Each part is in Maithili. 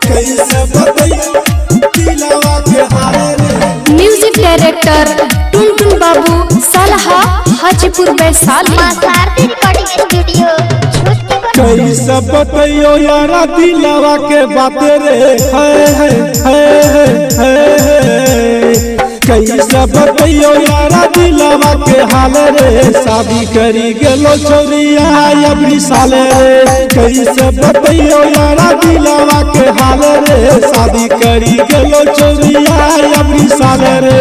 कैसे बतैयो दिलवा के हाल रे। म्यूजिक डायरेक्टर टुनटुन बाबू, सलहा, हाजीपुर, वैशाली। माँ शारदे रिकॉर्डिंग स्टूडियो छोटकी बरहोना। कैसे बतैयो यारा दिलवा के बात रे, है है है है है। कैसे बतैयो यारा दिलवा के हाल रे, शादी करी गेलो छोरिया अबरी साल रे। कैसे बतैयो यारा दिलवा के हाल रे, शादी करी गेलो छोरिया अबरी साल रे।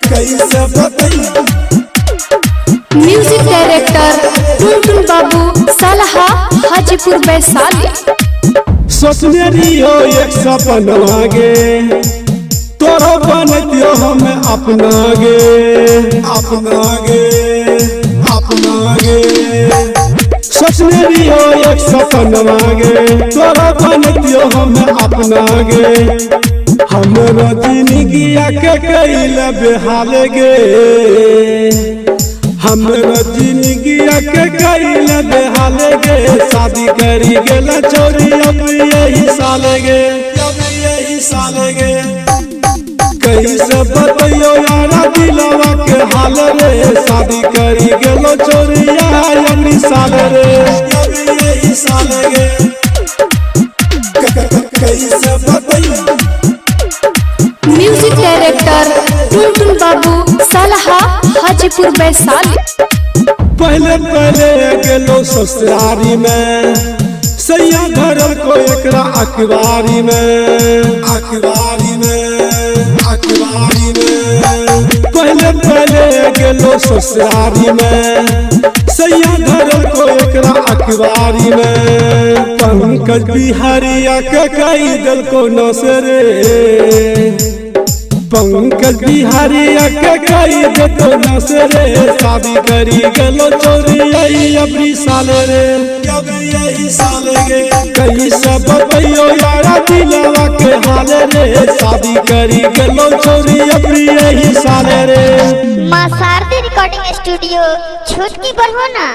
कैसे बतैयो। म्यूजिक डायरेक्टर टुनटुन बाबू, सलहा, हाजीपुर, वैशाली। सोचने रियो एक सपना गे, तोरो बनतियो हम अपना गे, अपना गे, अपना गे। सोचने रियो एक सपना गे, तोरो बनतियो हम अपना गे। हमरो जिंदगिया के कैल बेहाल गे, हमरो जिंदगिया के कैल बेहाल गे। शादी करी गेल छोरी अब यही साल गे, अब यही साल गे। कैसे बतैयो यारा दिलवा के हाल रे, शादी करी गेलो छोरिया अबरी साल रे, अब यही साल गे। कैसे बतैयो। म्यूजिक डायरेक्टर टुनटुन बाबू, सलहा, हाजीपुर, वैशाली। पहले पहले गेलो ससुरारी में, सैया धरल को एकरा अखबारी में, अखबारी में, अखबारी में। पहले पहले गेलो ससुरारी में, सैया धरल को एकरा अखबारी में। पंकज बिहारिया के कई दिल को नसरे, पंकज बिहारिया के कई देतो नसरे। शादी करी गेलो छोरी अबरी साल रे, अब यही साल गे। कैसे बतैयो यारा दिलवा के हाल रे, शादी करी गेलो छोरी अबरी यही साल रे। माँ शारदे रिकॉर्डिंग स्टूडियो छोटकी बरहोना।